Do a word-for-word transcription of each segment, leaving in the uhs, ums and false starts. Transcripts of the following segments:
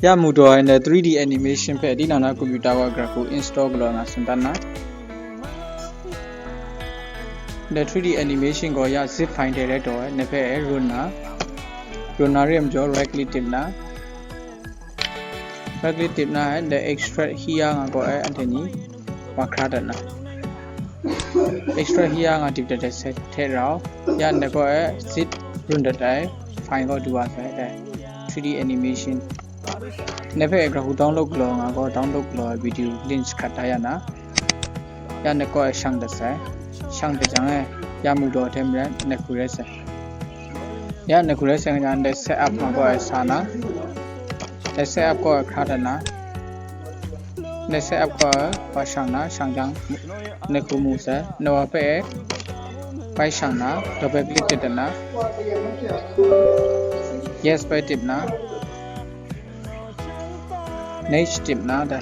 Ya mu daw ai ndai three D animation hpe tinang na computer wa gra hku install galaw nga tsun dan na. Ndai three D animation gaw ya zip file de rai taw ai, ndai hpe run na. Run na re ai majaw right click tip na. Right click tip na ai, ndai extract hi ya nga gaw ai, anhte ni wa hkra dat na. Extract hi ya nga tip dat ai se hte rau, ya ndai gaw ai, zip run dat ai, file gaw du wa sai dai. Three D animation. Ndai hpe gra hku download galaw nga gaw, download galaw ai video link hkrat da ya na. Ya ndai gaw ai shang dat sai. Shang dat jang e, ya mu daw hte maren, ndai hku rai sai. Ya ndai hku rai sai nga jang, ndai set up nga gaw ai sa na. Ndai set up gaw ai hkra dat na. Ndai set up gaw ai wa shang na, shang jang, ndai hku mu sai. Ndai wa hpe bai shang na, double click tip dat na. Yes bai tip na. Next tip na dai.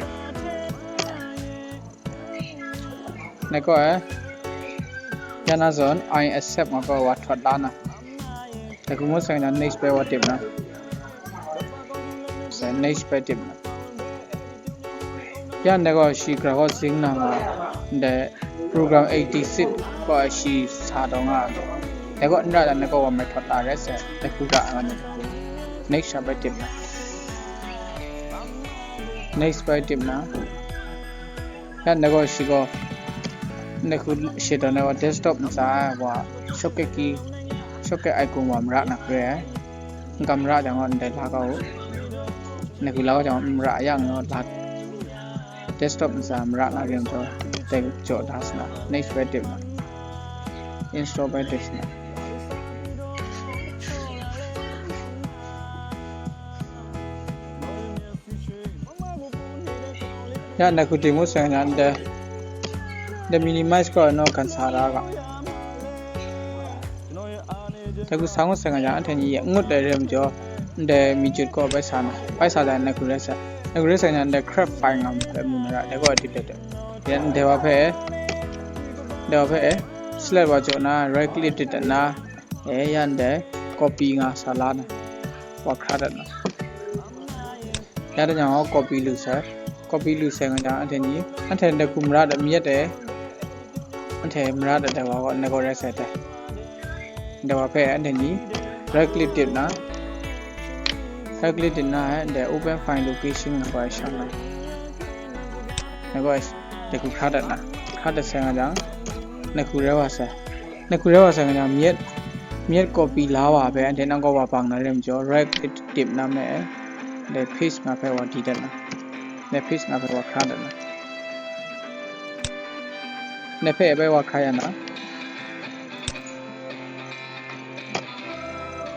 Ndai gaw ai, ya na zawn, I accept nga gaw wa htawt la na. Ndai hku ngut sai nga, next bai wa tip na. Sai next bai tip na. Ya ndai gaw shi gra gaw zing na nga, ndai program eighty-six gaw shi sa taw nga. Ndai gaw n ra dan, ndai gaw wa mai htawt la rai sai, ndai hku ra nga ni. Next sha bai tip na. Next bai tip na. Ya ndai gaw shi gaw, ndai hku she tawn ai wa desktop ntsa ai wa, shortcut key, shortcut icon wa mara na hkre ai. N kam mara jang gaw ndai la kau u. Ndai hku la kau jang gaw mara yang gaw la, desktop ntsa mara na re ai majaw, dai jaw da sa na, next bai tip na, install bai tip sa na. Ya ndai hku ting ngut sai nga jang, ndai, ndai minimize gaw naw gan sa ra ga. Ndai hku sa ngut sai nga jang, anhte ni ya ngut ai re ai majaw, ndai mi jut gaw bai sa na, bai sa dan ndai hku rai sai. Ndai hku rai sai nga jang, ndai craft file nga mu hpe mu na ra, ndai gaw tip dat dat. Ya ndai wa hpe, ndai wa hpe, select wa jaw na, right click tip dat na, e, ya ndai copy nga sa la na, wa hkra dat na. Ya da jang gaw copy lu sai. Copy lu sai nga jang, anhte ni, anhte ndai hku mara dat myit e, anhte mara dat dai wa gaw, ndai gaw rai sai dai. Ndai wa hpe anhte ni right click tip na, right click tip na, ndai open file location nga gaw shang na. Ndai gaw ndai hku hkra dat na, hkra dat sai nga jang, ndai hku rai wa sai. Ndai hku rai wa sai nga jang, myit, myit copy la wa hpe anhte nang gaw wa bang na re ai majaw, right click tip na me, ndai paste nga hpe wa di dat na, ndai paste nga hpe wa hkra dat na, ndai hpe bai wa hkra ya na,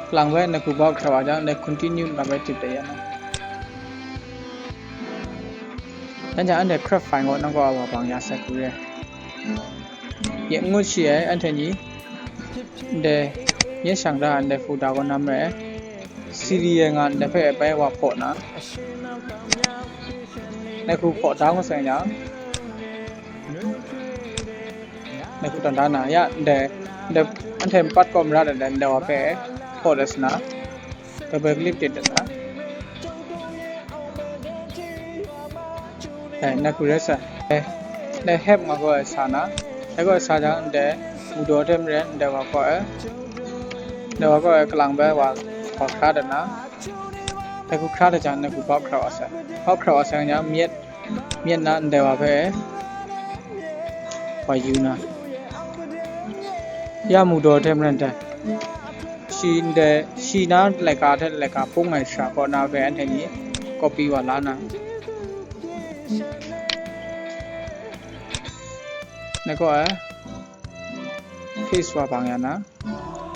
kalang bai ndai hku bau hkra wa jang, ndai continue nga bai tip dat ya na. Yan jang, anhte craft file gaw nang gaw wa bang ya sai hku re. Ya ngut shi ai, anhte ni ndai ya shang da ai ndai folder gaw nam re ai. Serial nga ndai hpe bai wa hpaw na, ndai hku hpaw da ngut sai jang, ndai hku tawn da na, ya ndai, ndai anhte npat kaw mara dat ai ndai wa hpe hpaw dat sa na, double click tip dat na. Dai, ndai hku rai sai. Dai, dai help nga gaw ai sa na. Dai gaw ai sa jang, ndai mu daw hte maren, ndai wa gaw ai, ndai wa gaw ai kalang bai wa, wa hkra dat na. Dai hku hkra dat jang, ndai hku bau hkra wa sai. Bau hkra wa sai nga jang, myit, myit na ndai wa hpe wa yu na. Ya mu daw hte maren dai. Shi ndai, shi na laika hte laika hpung ai shara kaw na hpe anhte ni copy wa la na. Ndai gaw ai, paste wa bang ya na.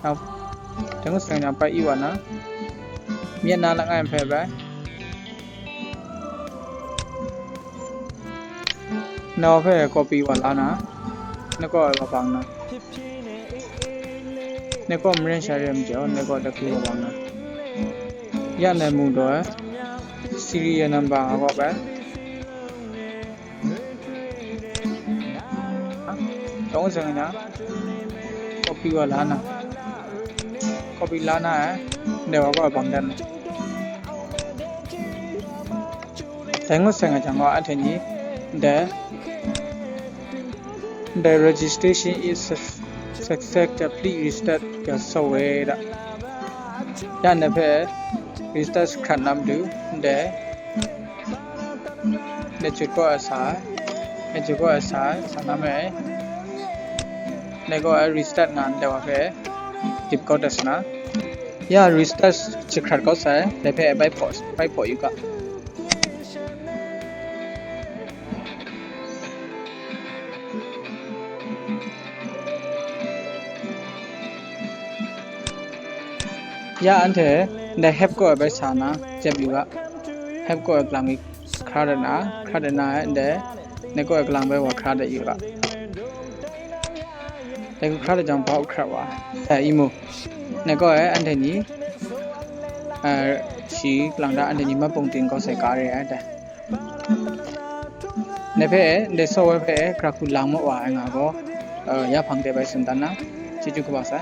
Nang, dai ngut sai jang bai i wa na. Myit na langai hpe bai. Nau hpe copy wa la na, nai kaw ai wa bang na, nai kaw maren sha re ai majaw, nai kaw dagwi wa bang na, ya nai mu daw ai, serial number nga kaw bai. Dawng zeng na, copy wa la na, copy la na ai, ndai wa kaw bang dan na. Dai ngut sai nga jang gaw, anhte ni ndai, ndai registration is successfully registered ga software da. Ya ndai hpe register hkrat na matu, ndai, ndai jut kaw ai sa, ndai jut kaw ai sa, sa na me ai. Ndai gaw ai restart nga ndai wa hpe dip kau dat sa na. Ya restart jahkrat kau sai, dai hpe bai hpaw, bai hpaw yu ga. Ya anhte ndai hep kaw ai bai sa na, jep yu ga. Hep kaw ai galang mi hkra dat na, hkra dat na ai ndai, ndai kaw ai galang bai wa hkra dat yu ga. Dai hku hkra dat jang, bau hkra wa ai, i mu. Ndai kaw ai anhte ni, a, shi galang da anhte ni mat pung ting kau sai ga re ai dai. Ndai hpe, ndai software hpe hkra hku lang maw wa ai nga gaw, a, ya hpang de bai tsun dan na. Chyeju kaba sai.